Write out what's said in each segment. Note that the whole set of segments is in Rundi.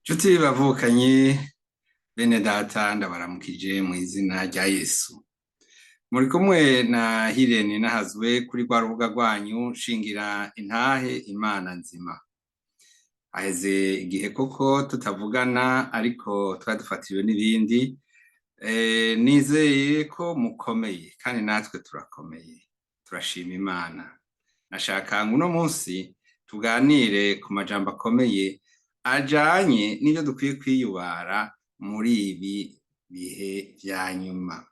Nshuti bavukanye, bene data, ndabaramukije mu izina rya Yesu. Muri kumwe na Hirene Nahazwe kuri rwa rubuga rwanyu Shingira Intahe Imana Nzima. Haheze igihe koko tutavugana, ariko twari dufatiriwe n'ibindi. Nizeye ko mukomeye kandi natwe turakomeye, turashima Imana. Nashaka ngo uno munsi tuganire ku majambo akomeye ajanye n'ivyo dukwiye kwiyubara muri ibi bihe vya nyuma.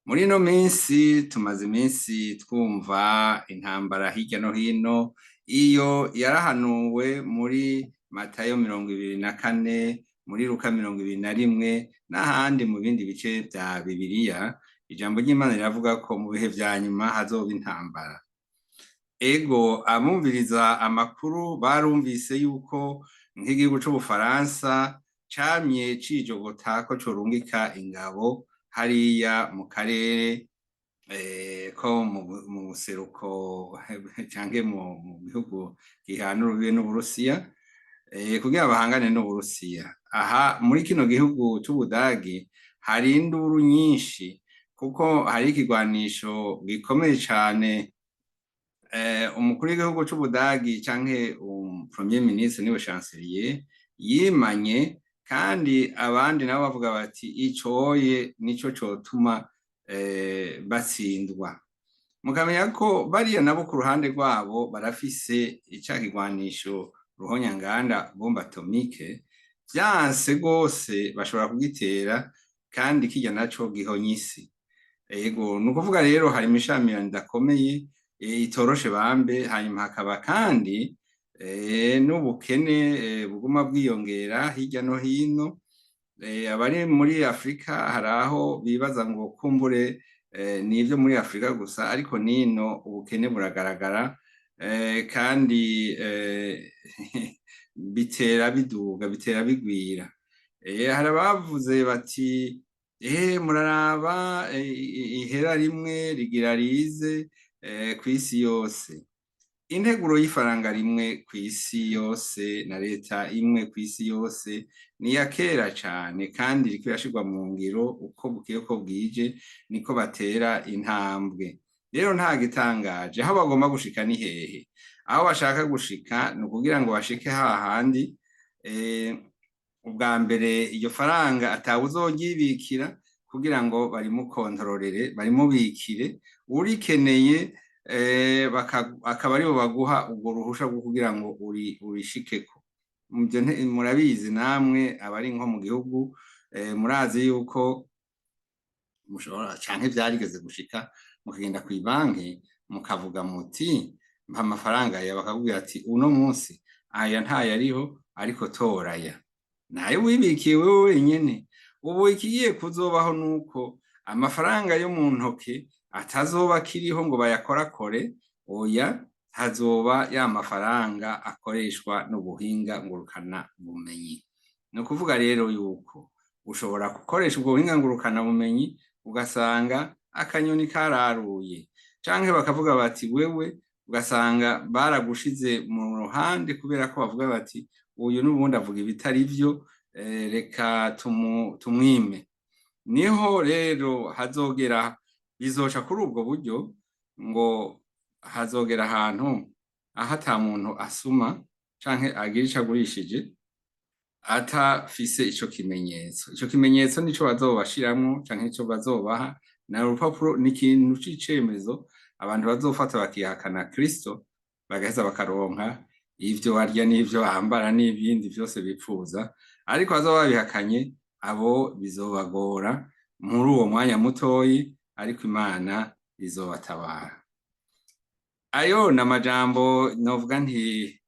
Muri ino minsi tumaze iminsi twumva intambara hirya no hino. Iyo yarahanuwe muri Matayo 24, muri Luka 21 n'ahandi mu bindi bice vya Bibiliya. Ijambo ry'Imana riravuga ko mu bihe vya nyuma hazoba intambara. Ego, abumviriza amakuru barumvise yuko nk'igihugu c'Ubufaransa camye cijogota ko corungika ingabo hariya mu karere ko mu buseruko canke mu bihugu gihana urubibe n'Uburusiya, kugira bahangane n'Uburusiya. Aha muri kino gihugu c'Ubudagi hari induru nyinshi kuko hari ikigwanisho gikomeye cane. Umukuru w'igihugu c'Ubudagi canke premier ministre, niwe chancelier, yimanye, kandi abandi nabo bavuga bati icoye nico cotuma batsindwa. Mukamenya ko bariya nabo ku ruhande rwabo barafise ica kigwanisho ruhonyanganda, bombe atomique. Vyanse rwose bashobora kugitera, kandi kirya naco gihonya isi. Ego, ni ukuvuga rero hari imishamirano idakomeye, itoroshe bambe. Hanyuma hakaba kandi n'ubukene buguma bwiyongera hirya no hino. Abari muri Afrika hari aho bibaza ngo kumbure nivyo muri Afrika gusa, ariko nino ubukene buragaragara, kandi bitera biduga, bitera bigwira. Hari abavuze bati: "Muraraba, ihera rimwe rigira rize kw'isi yose." Integuro y'ifaranga rimwe kw'isi yose na leta imwe kw'isi yose ni iya kera cane, kandi iriko irashirwa mu ngiro uko bukeye uko bwije, niko batera intambwe. Rero nta gitangaje. Aho bagomba gushika ni hehe? Aho bashaka gushika ni ukugira ngo bashike hahandi ubwa mbere iryo faranga atawuzoryibikira, kugira ngo barimukontororere, barimubikire. Urikeneye akaba aribo baguha urwo ruhusha rwo kugira ngo urishikeko. Murabizi namwe abari nko mu gihugu, murazi yuko mushobora canke vyarigeze gushika mukagenda kw'ibanki mukavuga muti: "Mpa amafaranga aya." Bakakubwira ati: "Uno munsi aya ntayariho, ariko tora aya." Nayo wibikiye wewe wenyene. Ubu ikigiye kuzobaho nuko amafaranga yo mu ntoke atazoba akiriho ngo bayakorakore. Oya, hazoba ya mafaranga akoreshwa n'ubuhinga ngurukana bumenyi. Ni ukuvuga rero yuko ushobora gukoresha ubwo buhinga ngurukana bumenyi, ugasanga akanyoni kararuye, canke bakavuga bati wewe, ugasanga baragushize mu ruhande kubera ko bavuga bati: "Uyu n'ubundi avuga ibitari vyo, reka tumwime." Niho rero hazogera, bizoca kuri ubwo buryo, ngo hazogera ahantu aho ata muntu asuma canke agira ico agurishije atafise ico kimenyetso. Ico kimenyetso nico bazobashiramwo canke ico bazobaha na urupapuro, ni ikintu c'icemezo abantu bazofata bakihakana Kristo, bagaheza bakaronka ivyo barya n'ivyo bambara n'ibindi vyose bipfuza. Ariko bazoba babihakanye, abo bizobagora muri uwo mwanya mutoyi, ariko Imana izobatabara. Ayo ni amajambo novuga nti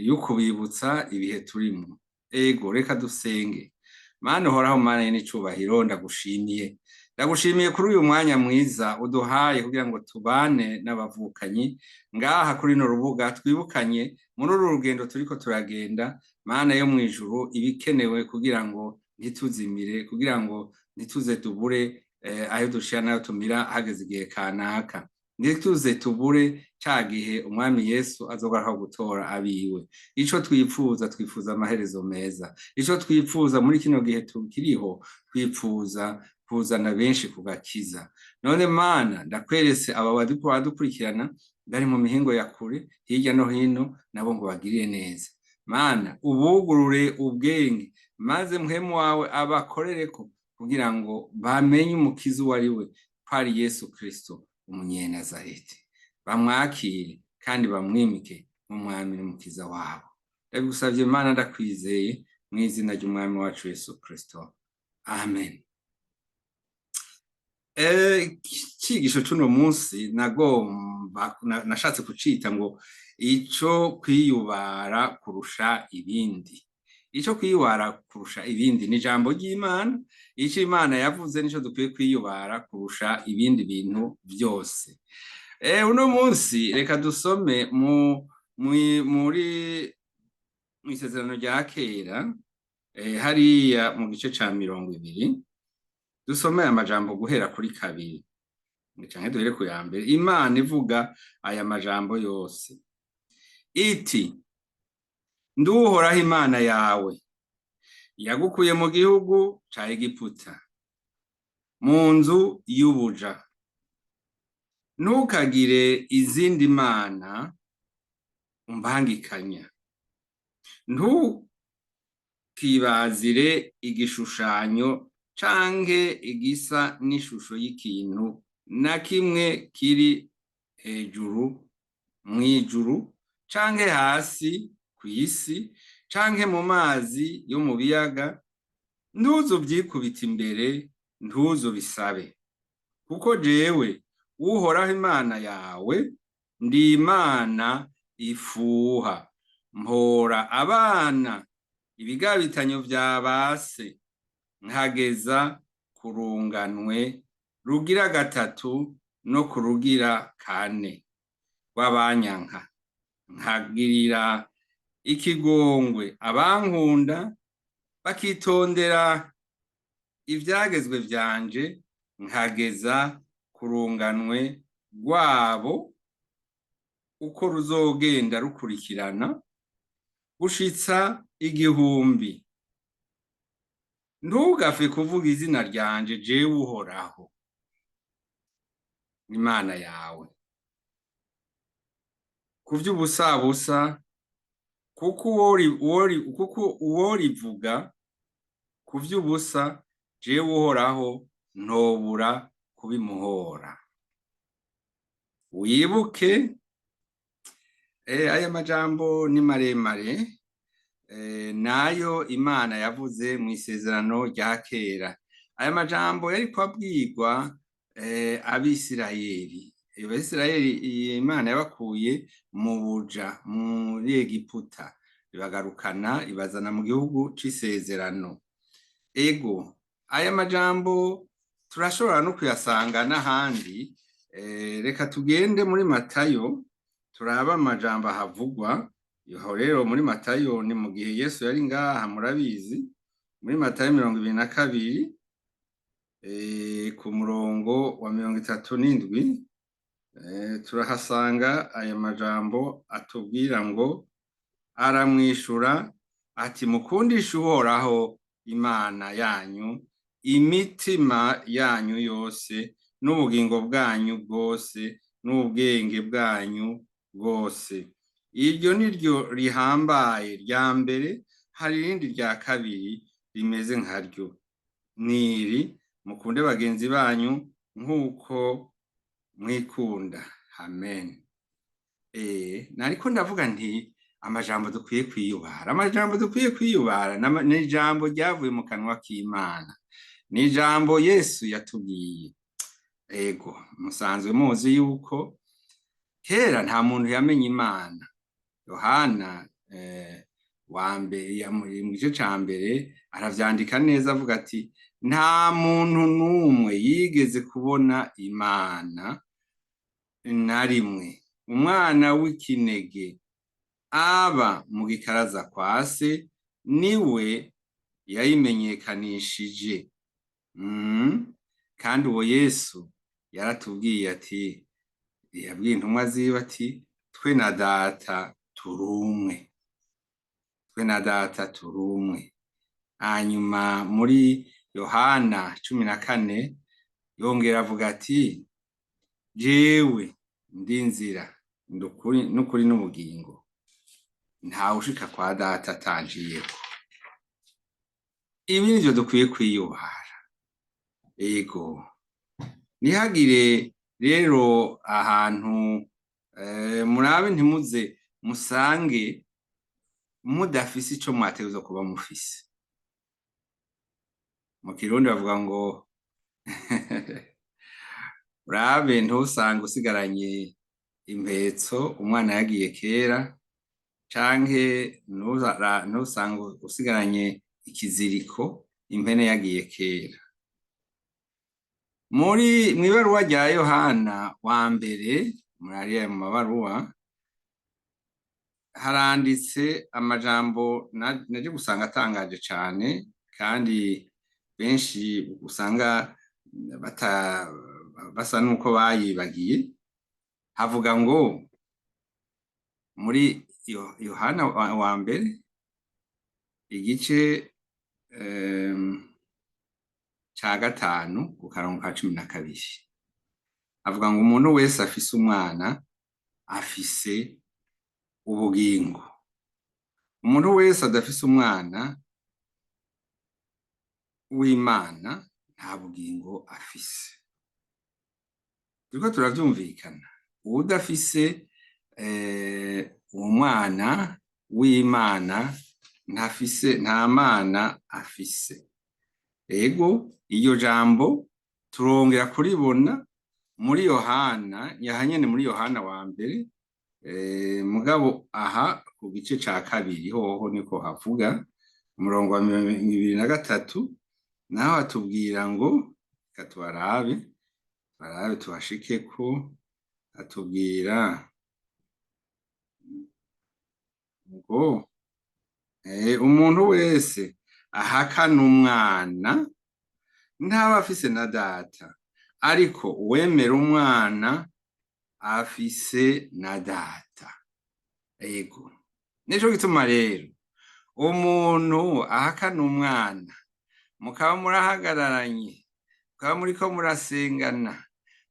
yo kubibutsa ibihe turimwo. Ego, reka dusenge. Mana uhoraho, Mana n'icubahiro, ndagushimiye, ndagushimiye kuri uyu mwanya mwiza uduhaye kugira ngo tubane n'abavukanyi ngaha kuri runo rubuga, twibukanye muri uru rugendo turiko turagenda. Mana yo mw'ijuru, ibikenewe kugira ngo ntituzimire, kugira ngo ntituze tubure ayo dushira n'ayo tumira hageze igihe kanaka. Ntituze tubure ca gihe Umwami Yesu azogaruka gutora abiwe. Ico twipfuza, twifuza amaherezo meza. Ico twipfuza muri kino gihe tukiriho, twipfuza kuzana benshi ku gakiza. None Mana, ndakweretse aba bariko baradukurikirana bari mu mihingo ya kure, hirya no hino, nabo ngo bagirire neza. Mana, ubugurure ubwenge, maze Mpwemu wawe abakorereko kugira ngo bamenye Umukiza uwo ari we, ko ari Yesu Kristo Umunyenazareti, bamwakire kandi bamwimike nk'Umwami n'Umukiza wabo. Ndabigusavye Mana, ndakwizeye, mu izina ry'Umwami wacu Yesu Kristo, amen. Icigisho c'uno munsi nagomba, nashatse kucita ngo "Ico kwiyubara kurusha ibindi". Ico kwiyubara kurusha ibindi ni ijambo ry'Imana. Ico Imana yavuze nico dukwiye kwiyubara kurusha ibindi bintu vyose. Uno munsi reka dusome muri mw'Isezerano rya Kera, hariya mu gice ca 20, dusome amajambo guhera kuri 2 canke duhere ku ya mbere. Imana ivuga aya majambo yose iti: "Nduhoraho Imana yawe, yagukuye mu gihugu ca Egiputa, mu nzu y'ubuja. Ntukagire izindi mana umbangikanya, ntukibazire igishushanyo canke igisa n'ishusho y'ikintu na kimwe kiri hejuru mw'ijuru, canke hasi kw'isi, canke mu mazi yo mu biyaga. Ntuzovyikubite imbere, ntuzobisabe, kuko jewe Uhoraho Imana yawe ndi Imana ifuha, mpora abana ibigabitanyo vya base, nkageza ku runganwe rugira gatatu no ku rugira kane rw'abanyanka, nkagirira ikigongwe abankunda bakitondera ivyagezwe vyanje, nkageza ku runganwe rwabo uko ruzogenda rukurikirana gushitsa 1000. Ntugafe kuvuga izina ryanje, jewe Uhoraho Imana yawe, ku vy'ubusabusa, kuko uworivuga ku vy'ubusa, jewe Uhoraho ntobura kubimuhora." Wibuke, aya majambo ni maremare, nayo Imana yavuze mu Isezerano rya Kera. Aya majambo yariko abwirwa Abisirayeli. Abisirayeli Imana yabakuye mu buja muri Egiputa, ibagarukana, ibazana mu gihugu c'isezerano. Ego, aya majambo turashobora no kuyasanga n'ahandi. Reka tugende muri Matayo, turabe amajambo ahavugwa. Aho rero muri Matayo ni mu gihe Yesu yari ngaha, murabizi. Muri Matayo 22, ku murongo wa 37, turahasanga aya majambo atubwira ngo: "Aramwishura ati: Mukundishe Uhoraho Imana yanyu imitima yanyu yose, n'ubugingo bwanyu bwose, n'ubwenge bwanyu bwose. Iryo ni ryo rihambaye rya mbere. Hari irindi rya kabiri rimeze nkaryo, niri: mukunde bagenzi banyu nk'uko mwikunda." Amen. Nariko ndavuga nti amajambo dukwiye kwiyubara, amajambo dukwiye kwiyubara ni ijambo ryavuye mu kanwa k'Imana, ni ijambo Yesu yatubwiye. Ego, musanzwe muzi yuko kera nta muntu yamenye Imana. Yohana wa mbere, mu gice ca mbere, aravyandika neza, avuga ati: "Nta muntu n'umwe yigeze kubona Imana na rimwe. Umwana w'ikinege aba mu gikaraza kwa se niwe yayimenyekanishije." Kandi uwo Yesu yaratubwiye ati Yabwiye intumwa ziwe ati twe na Data turi umwe, twe na Data turi umwe. Hanyuma muri Yohana 14 yongera avuga ati jewe ndi inzira n'ukuri n'ubugingo, ntawushika kwa Data atanciyeko. Ibi nivyo dukwiye kwiyubara. Ego, ntihagire rero ahantu murabe, ntimuze musange mudafise ico mwategerezwa kuba mufise. Mu Kirundi bavuga ngo urabe ntusange usigaranye impetso umwana yagiye kera, canke ntusange usigaranye ikiziriko impene yagiye kera. Muri mw'ibaruwa rya Yohana wa mbere, muri ariya mu mabaruwa haranditse amajambo naje gusanga atangaje cane, kandi benshi usanga basa nuko bayibagiye. Havuga ngo muri Yohana wa mbere igice ca 5 ku karongo ka 12, avuga ngo umuntu wese afise umwana afise ubugingo, umuntu wese adafise umwana w'Imana nta bugingo afise. Turiko turavyumvikana? Uwudafise uwo mwana w'Imana ntafise, nta Mana afise. Ego, iryo jambo turongera kuribona muri Yohana, yaha nyene muri Yohana wa mbere, mugabo aha ku gice ca 2 hoho niko havuga, umurongo wa 23, naho hatubwira ngo reka tubarabe, barabe tubashikeko, atubwira ngo umuntu wese ahakana umwana ntaba afise na Data, ariko uwemera umwana afise na Data. Ego, nico gituma rero umuntu ahakana umwana, mukaba murahagararanye, mukaba muriko murasengana,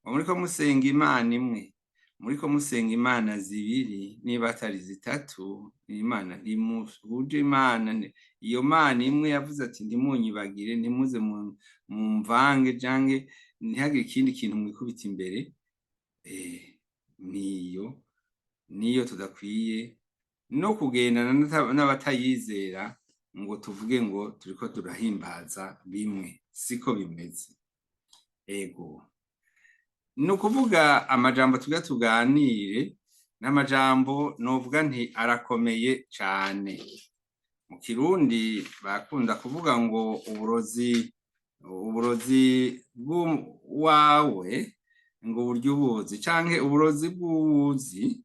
muriko musenga Imana imwe, muriko musenga imana zibiri niba atari zitatu, Imana ntimuhuje Imana. Iyo Mana imwe yavuze ati ntimunyibagire, ntimuze mumvange canke ntihagire ikindi kintu mwikubita imbere, niyo niyo tudakwiye no kugendana n'abatayizera ngo tuvuge ngo turiko turahimbaza bimwe. Siko bimeze. Ego, ni ukuvuga amajambo tugira tuganire n'amajambo novuga nti arakomeye cane. Mu Kirundi bakunda kuvuga ngo uburozi bw'uwawe ngo uburyo ubuzi, canke uburozi bw'uwuzi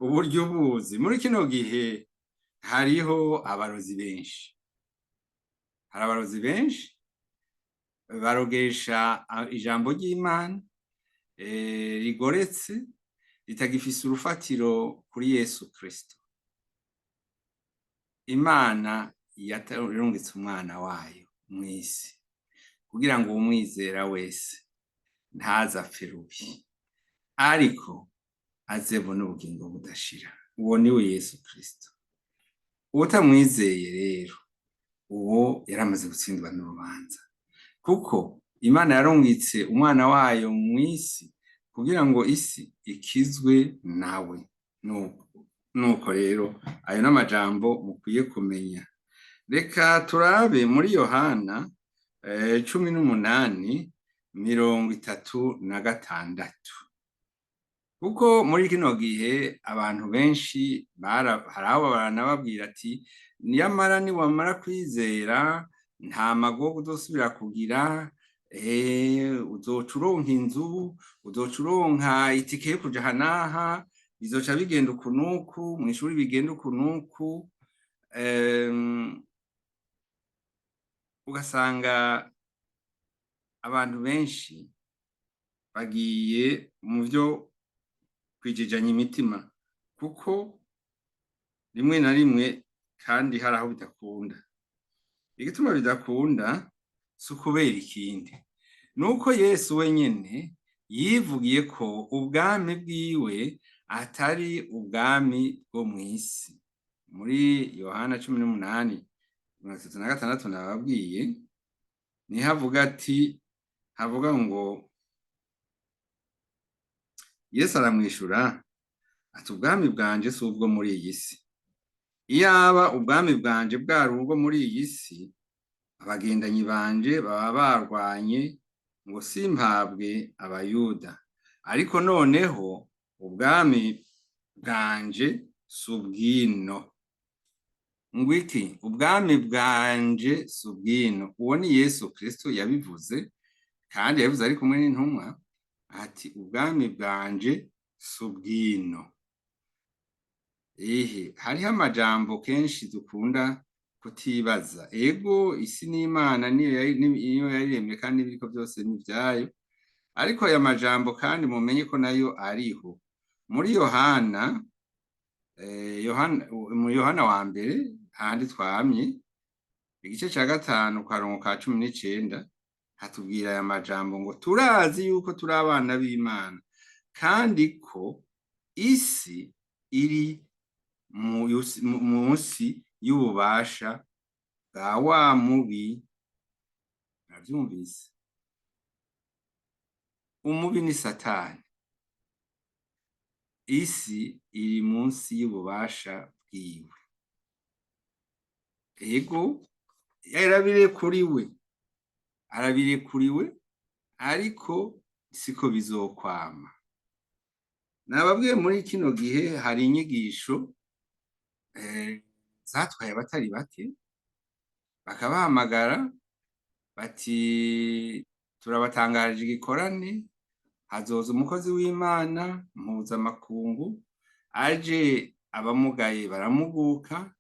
uburyo ubuzi. Muri kino gihe hariho abarozi benshi, hari abarozi benshi barogesha ijambo ry'Imana rigoretse, ritagifise urufatiro kuri Yesu Kristo. Imana yarungitse umwana wayo mw'isi kugira ngo uwumwizera wese ntazapfe rubi, ariko azebone ubugingo budashira. Uwo niwe Yesu Kristo. Uwutamwizeye rero uwo yaramaze gutsindwa n'urubanza, kuko Imana yarungitse umwana wayo mw'isi kugira ngo isi ikizwe nawe. Nuko rero ayo n'amajambo mukwiye kumenya. Reka turabe muri Yohana 18 36, kuko muri kino gihe abantu benshi hari aho baranababwira ati nyamara niwamara kwizera nta magogo uzosubira kugira, uzoca uronka inzu, uzoca uronka itike yo kuja aha n'aha, bizoca bigenda uku n'uku, mw'ishuri bigenda uku n'uku. Ugasanga abantu benshi bagiye mu vyo Kwijijanya imitima, kuko rimwe na rimwe kandi hari aho bidakunda. Igituma bidakunda si ukubera ikindi, nuko Yesu wenyene yivugiye ko ubwami bwiwe atari ubwami bwo mw'isi. Muri Yohana 18:36 nababwiye, niho avuga ati, havuga ngo Yesu aramwishura ati: "Ubwami bwanje si ubwo muri iyi si. Iyaba ubwami bwanje bwari ubwo muri iyi si, abagendanyi banje baba barwanye ngo simpabwe Abayuda. Ariko noneho ubwami bwanje si ubwino." Ngwiki? Ubwami bwanje si ubwino. Uwo ni Yesu Kristo yabivuze, kandi yabivuze ari kumwe n'intumwa, ati: "Ubwami bwanje si ubwino." Ehe, hariho amajambo kenshi dukunda kutibaza. Ego, isi n'Imana niyo yariremye, kandi n'ibiriko byose ni ivyayo. Ariko aya majambo kandi mumenye ko nayo ariho muri Yohana, Yohana, mu Yohana wa mbere, handi twamye, igice ca 5, karongo ka 19, hatubwira aya majambo ngo: "Turazi yuko turi abana b'Imana, kandi ko isi iri munsi y'ububasha bwa wa mubi." Muravyumvise? Umubi ni Satani. Isi iri munsi y'ububasha bwiwe. Ego, yarabirekuriwe, arabirekuriwe, ariko siko bizokwama. Nababwiye, muri kino gihe hari inyigisho zatwaye abatari bake, bakabahamagara bati: "Turabatangarije igikorane, hazoza umukozi w'Imana mpuzamakungu, aje abamugaye baramuguka,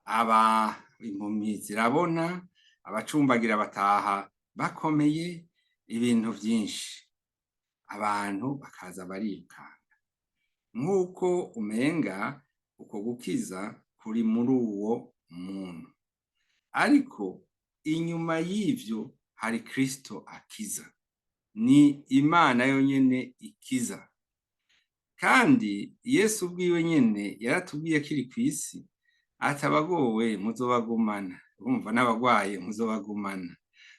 aba impumyi zirabona, abacumbagira bataha bakomeye," ibintu vyinshi. Abantu bakaza barirukanga nk'uko umenga uko gukiza kuri muri uwo muntu. Ariko inyuma y'ivyo hari Kristo akiza, ni Imana yonyene ikiza. Kandi Yesu ubwiwe nyene yaratubwiye akiri kw'isi ati: "Abagowe muzobagumana, urumva n'abagwaye muzobagumana."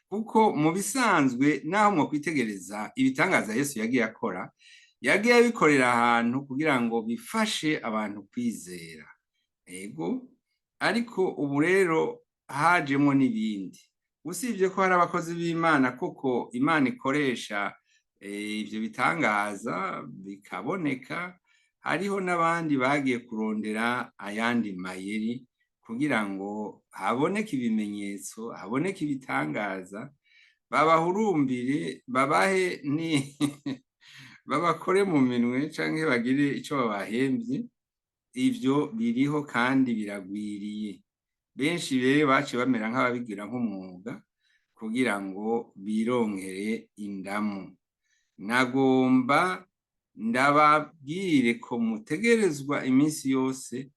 Kuko mu bisanzwe, naho mwokwitegereza ibitangaza Yesu yagiye akora, yagiye abikorera ahantu kugira ngo bifashe abantu kwizera. Ego, ariko ubu rero hajemwo n'ibindi. Usibye ko hari abakozi b'Imana koko Imana ikoresha ivyo bitangaza bikaboneka, hariho n'abandi bagiye kurondera ayandi mayeri kugira ngo haboneke ibimenyetso, haboneke ibitangaza, babahurumbire, babahe ni babakore mu minwe canke bagire ico babahemvye. Ivyo biriho kandi biragwiriye. Benshi rero baciye bamera nk'ababigira nk'umwuga kugira ngo bironkere indamu. Nagomba ndababwire ko mutegerezwa iminsi yose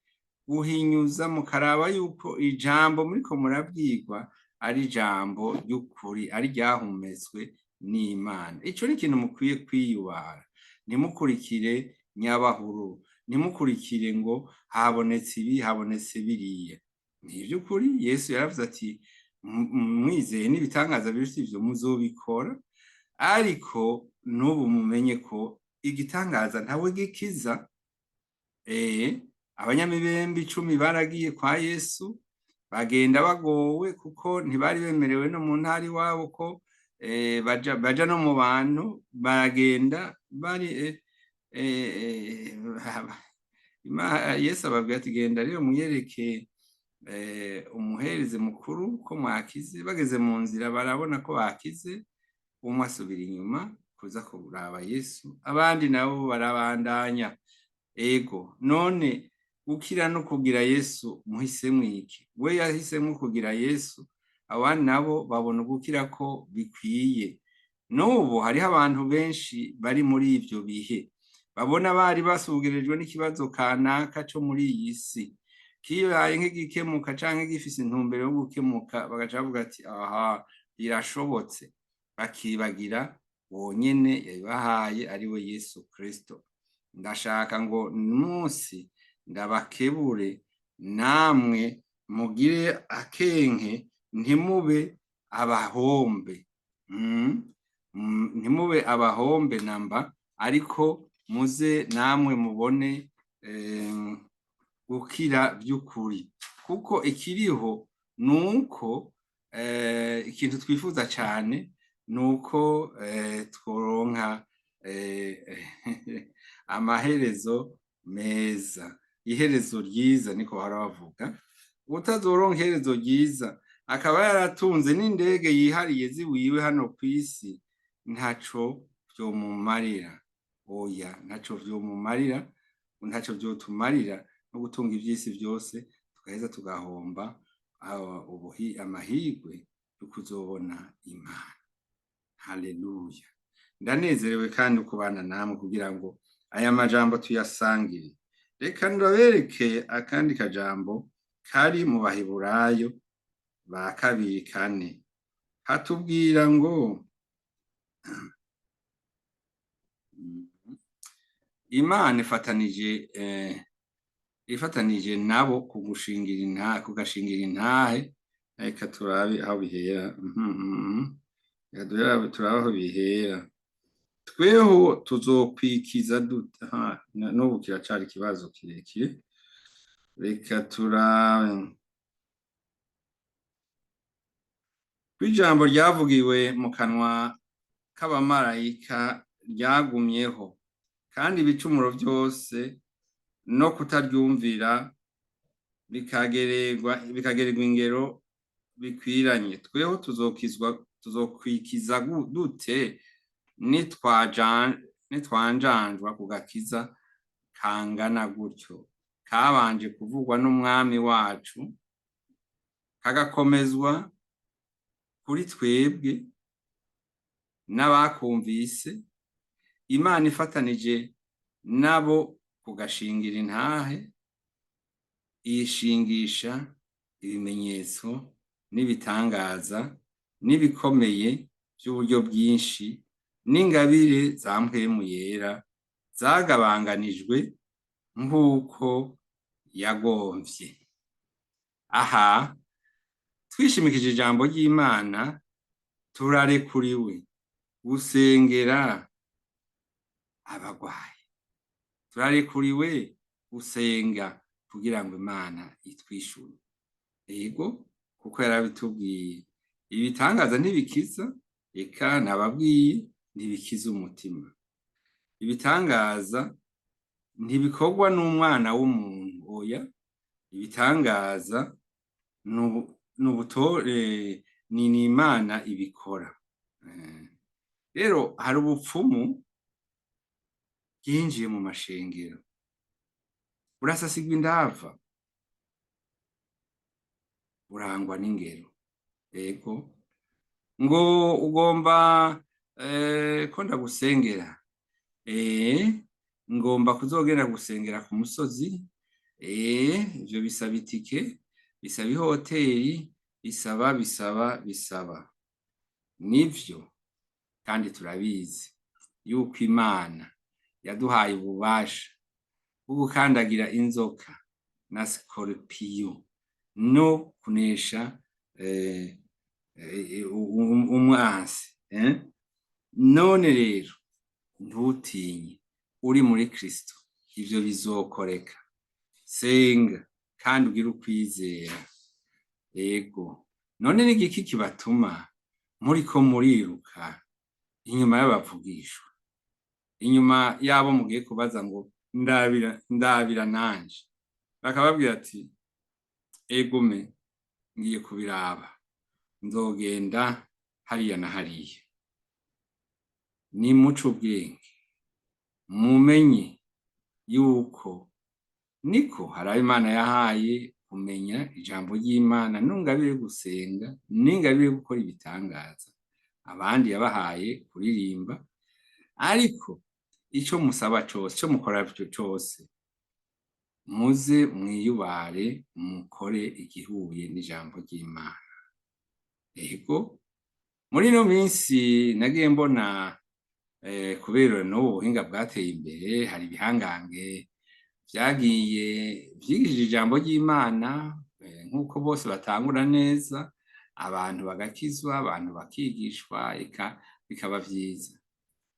guhinyuza, mukaraba yuko ijambo muriko murabwirwa ari ijambo ry'ukuri, ari ryahumetswe n'Imana. Ico ni ikintu mukwiye kwiyubara. Ntimukurikire nyabahururu, ntimukurikire ngo habonetse ibi, habonetse biriya. Ni ivy'ukuri, Yesu yaravuze ati: "Mwizeye n'ibitangaza biruta ivyo muzobikora." Ariko n'ubu mumenye ko igitangaza ntawe gikiza. Abanyamibembe 10 baragiye kwa Yesu, bagenda bagowe kuko ntibari bemerewe no mu ntara iwabo ko baja no mu bantu. Baragenda bari Yesu ababwira ati: "Genda rero mwiyereke umuherezi mukuru ko mwakize." Bageze mu nzira barabona ko bakize, umwe asubira inyuma kuza kuraba Yesu, abandi nabo barabandanya. Ego, none gukira no kugira Yesu muhisemwo iki? We yahisemwo kugira Yesu, abandi nabo babona ugukira ko bikwiye. N'ubu hariho abantu benshi bari muri ivyo bihe. Babona bari basugirijwe n'ikibazo kanaka co muri iyi si, kibaye nk'igikemuka canke gifise intumbero yo gukemuka, bagaca bavuga ati: "Aha birashobotse", bakibagira wonyene yabibahaye, ari we Yesu Kristo. Ndashaka ngo munsi ndabakebure namwe mugire akenke, ntimube abahombe, ntimube abahombe namba, ariko muze namwe mubone gukira by'ukuri. Kuko ikiriho nuko ikintu twifuza cyane nuko tworonka amaherezo meza, iherezo ryiza. Niko bahora bavuga, utazoronka iherezo ryiza akaba yaratunze n'indege yihariye ziwiwe hano ku isi, ntaco vyomumarira. Oya, ntaco vyomumarira, ntaco vyotumarira no gutunga ivy'isi byose, tugaheza tugahomba amahirwe yo kuzobona Imana. Haleluya! Ndanezerewe kandi kubana namwe kugira ngo aya majambo tuyasangire. Reka ndabereke akandi kajambo kari mu Baheburayo ba 2:4. Hatubwira ngo Imana ifatanije nabo kugushingira intahe, kugashingira intahe. Reka turabe aho bihera. Reka turabe aho bihera. Tweho tuzokwikiza dute? N'ubu kiracari ikibazo kirekire. Reka turabe kw'ijambo ryavugiwe mu kanwa k'abamarayika ryagumyeho, kandi ibicumuro byose no kutaryumvira bikagererwa ingero bikwiranye. Tweho tuzokizwa, tuzokwikiza dute nitwanjanjwa ku gakiza kangana gutyo, kabanje kuvugwa n'Umwami wacu, kagakomezwa kuri twebwe n'abakumvise, Imana ifatanije nabo kugashingira intahe, iyishingisha ibimenyetso n'ibitangaza n'ibikomeye by'uburyo bwinshi n'ingabire za Mpwemu Yera zagabanganijwe nk'uko yagomvye? Aha twishimikije ijambo ry'Imana, turarekuriwe gusengera abagwayi, turarekuriwe gusenga kugira ngo Imana itwishure. Yego, kuko yarabitubwiye. Ibitangaza ntibikiza, eka nababwiye, ntibikiza umutima. Ibitangaza ntibikorwa n'umwana w'umuntu, oya. Ibitangaza n'ubutore, ni Imana ibikora. Rero hari ubupfumu bwinjiye mu mashengero, burasasigwa indava, burangwa n'ingero. Yego, ngo ugomba ko ndagusengera, ngomba kuzogenda gusengera ku musozi. Ivyo bisaba itike, bisaba ihoteri, bisaba, bisaba, bisaba. Nivyo, kandi turabizi yuko Imana yaduhaye ububasha bwo gukandagira inzoka na sikoropiyo no kunesha umwansi. None rero ntutinye, uri muri Kristo ivyo bizokoreka. Senga kandi ugire ukwizera. Ego, none n'igiki kibatuma muriko muriruka inyuma y'abavugishwa, inyuma y'abo mugiye kubaza ngo: "Ndabira, ndabira nanje"? Bakababwira ati: "Egume, ngiye kubiraba, nzogenda hariya na hariya." Nimuce ubwenge, mumenye yuko niko hari abo Imana yahaye kumenya ijambo ry'Imana n'ingabire yo gusenga n'ingabire yo gukora ibitangaza, abandi yabahaye kuririmba. Ariko Ico musaba cose, ico mukora cose, muze mwiyubare, mukore igihuye n'ijambo ry'Imana. Ego, muri ino minsi nagiye mbona, kubera n'ubu buhinga bwateye imbere, hari ibihangange vyagiye vyigishije ijambo ry'Imana, nk'uko bose batangura neza, abantu bagakizwa, abantu bakigishwa, eka bikaba vyiza.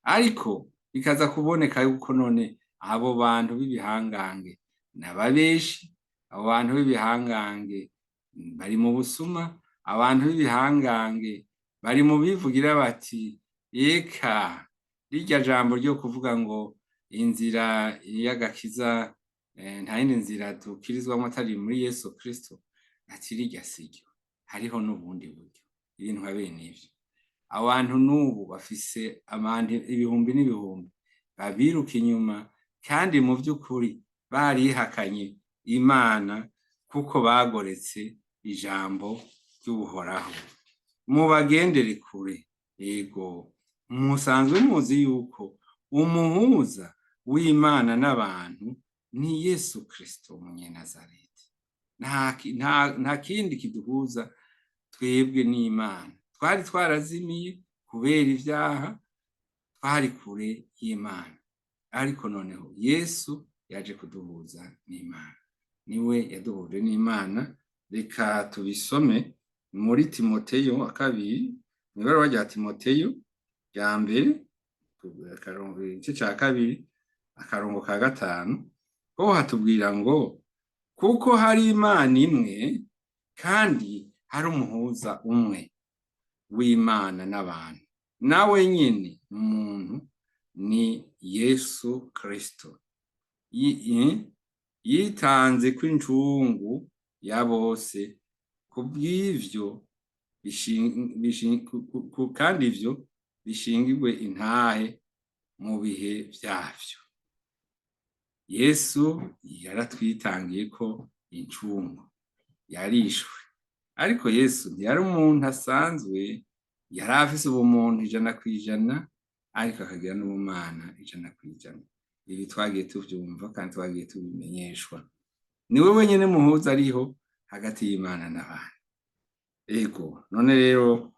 Ariko bikaza kuboneka yuko none abo bantu b'ibihangange n'ababeshi, abo bantu b'ibihangange bari mu busuma, abantu b'ibihangange bari mu bivugira bati: "Eka rirya jambo ryo kuvuga ngo inzira y'agakiza, nta yindi nzira dukirizwamwo atari muri Yesu Kristo," ati: "Rirya siryo, hariho n'ubundi buryo." Ibintu nka bene ivyo. Abantu n'ubu bafise abantu ibihumbi n'ibihumbi babiruka inyuma, kandi mu vy'ukuri barihakanye Imana kuko bagoretse ijambo ry'Uhoraho. Mubagendere kure. Ego, musanzwe muzi yuko umuhuza w'Imana n'abantu ni Yesu Kristo Umunyenazareti. Nta kindi kiduhuza twebwe n'Imana. Twari twarazimiye kubera ivyaha, twari kure y'Imana, ariko noneho Yesu yaje kuduhuza n'Imana, niwe yaduhuje n'Imana. Reka tubisome muri Timoteyo wa kabiri, mw'ibaruwa rya Timoteyo rya mbere, igice ca kabiri, akarongo ka 5, ho hatubwira ngo: "Kuko hari Imana imwe, kandi hari umuhuza umwe w'Imana n'abantu, nawe nyene umuntu ni Yesu Kristo, yitanze kw'incungu ya bose, kubw'ivyo kandi ivyo bishingirwe intahe mu bihe vyavyo." Yesu yaratwitangiye ko incungu, yarishwe. Ariko Yesu ntiyari umuntu asanzwe, yari afise ubumuntu 100%, ariko akagira n'ubumana 100%. Ibi twagiye tuvyumva kandi twagiye tubimenyeshwa. Niwe wenyene muhuza ariho hagati y'Imana n'abantu. Ego, none rero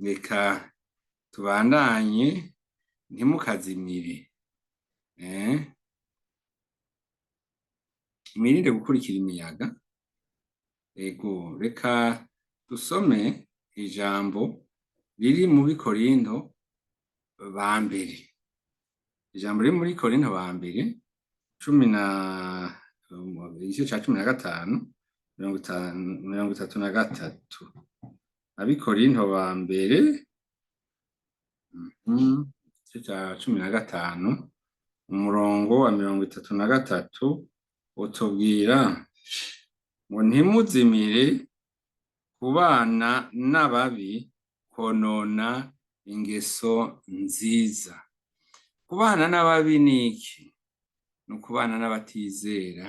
reka tubandanye. Ntimukazimire, mwirinde gukurikira imiyaga. Ego, reka dusome ijambo riri mu Bikorindo ba mbere, ijambo riri muri Korinto ba mbere cumi na igice ca 15, 50, 33. Abikorinto ba mbere, igice ca 15, umurongo wa 33, utubwira ngo: "Ntimuzimire, kubana n'ababi konona ingeso nziza." Kubana n'ababi ni iki? Ni ukubana n'abatizera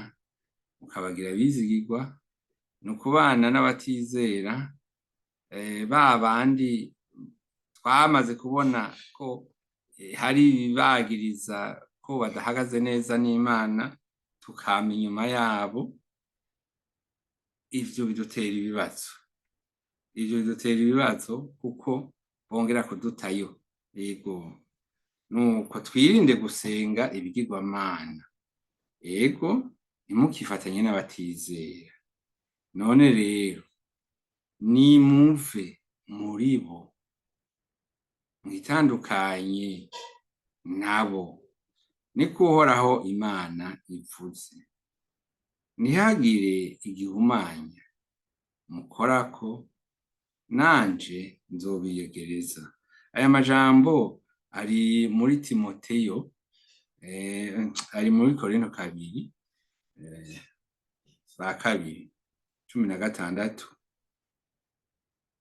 ukabagira abizigirwa, ni ukubana n'abatizera, ba bandi twamaze kubona ko hari ibibagiriza ko badahagaze neza n'Imana, tukama inyuma yabo. Ivyo bidutera ibibazo, ivyo bidutera ibibazo kuko bongera kudutayo. Yego, nuko twirinde gusenga ibigirwamana. Ego, ntimukifatanye n'abatizera. None rero nimuve muri bo, mwitandukanye nabo, niko Uhoraho Imana ivuze. Ntihagire igihumanya mukorako, nanje nzobiyegereza. Aya majambo ari muri Timoteyo, ari muri Korinto kabiri, ba kabiri 16,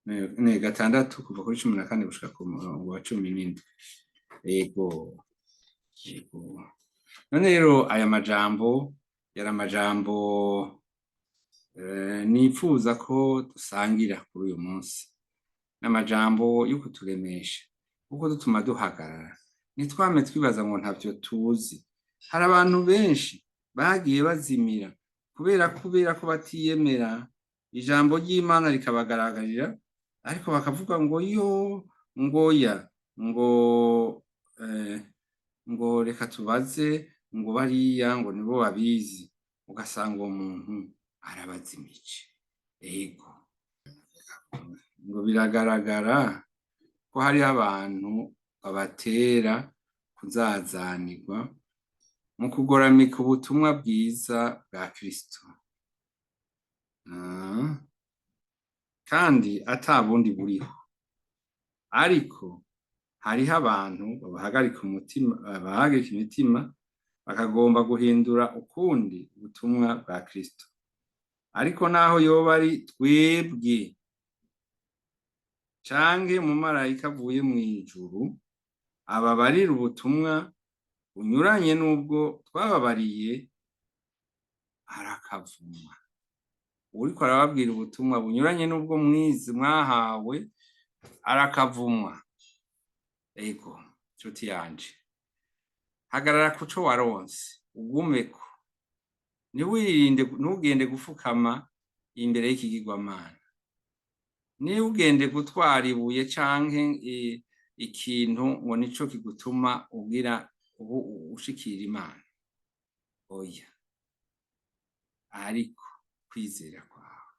ne 6, kuva kuri 14 gushika ku murongo wa 17. Ego, none rero aya majambo yari amajambo nipfuza ko dusangira kuri uyu munsi, n'amajambo yo kuturemesha, kuko dutuma duhagarara. Ntitwame twibaza ngo ntavyo tuzi. Hari abantu benshi bagiye bazimira kubera ko batiyemera, ijambo ry'Imana rikabagaragarira, ariko bakavuga ngo yo ngoya ngo ngo reka tubaze ngo bariya ngo nibo babizi, ugasanga uwo muntu arabazimije. Ego, ngo biragaragara ko hariho abantu babatera kuzazanirwa mu kugoramika ubutumwa bwiza bwa Kristo, kandi ata bundi buriho. Ariko hariho abantu babahagarika umutima, babahagarika imitima, bakagomba guhindura ukundi ubutumwa bwa Kristo. Ariko naho yoba ari twebwe canke umumarayika avuye mw'ijuru ababarira ubutumwa bunyuranye n'ubwo twababariye, arakavuma. Uwuriko arababwira ubutumwa bunyuranye n'ubwo mwize mwahawe arakavumwa. Ego, nshuti yanje, hagarara kuco waronse, ugumeko, ntiwirinde, ntugende gufukama imbere y'ikigirwamana, ntugende gutwara ibuye canke ikintu ngo nico kigutuma ugira ushikira Imana. Oya, ariko kwizera kwawe,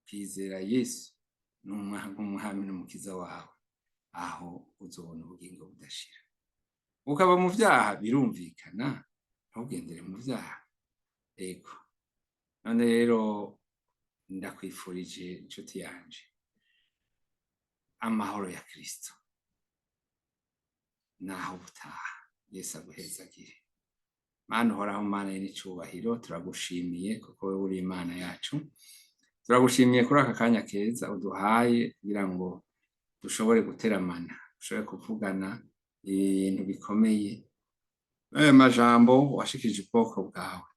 kwizera Yesu nk'umwami n'umukiza wawe, aho uzobona ubugingo budashira. Ukaba mu vyaha, birumvikana, ntugendere mu vyaha. Ego, none rero ndakwifurije, inshuti yanje, amahoro ya Kristo. Naho ubutaha, Yesu aguhezagire. Mana uhoraho, Mana y'icubahiro, turagushimiye kuko wewe uri Imana yacu. Turagushimiye kuri aka kanya keza uduhaye kugira ngo dushobore guteramana, dushobore kuvugana ibintu bikomeye, aya majambo washikirije ubwoko bwawe.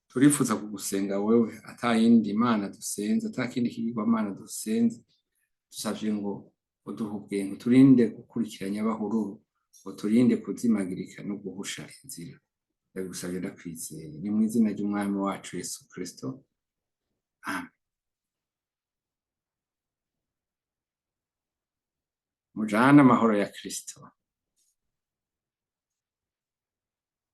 Turifuza kugusenga wewe, ata yindi mana dusenze, ata kindi kigirwamana dusenze. Dusavye ngo uduhe ubwenge, uturinde gukurikiranya abahururu, uturinde kuzimagirika no guhusha inzira. Ndabigusavye ndakwizeye, ni mu izina ry'Umwami wacu Yesu Kristo, amen. Mujane amahoro ya Kristo.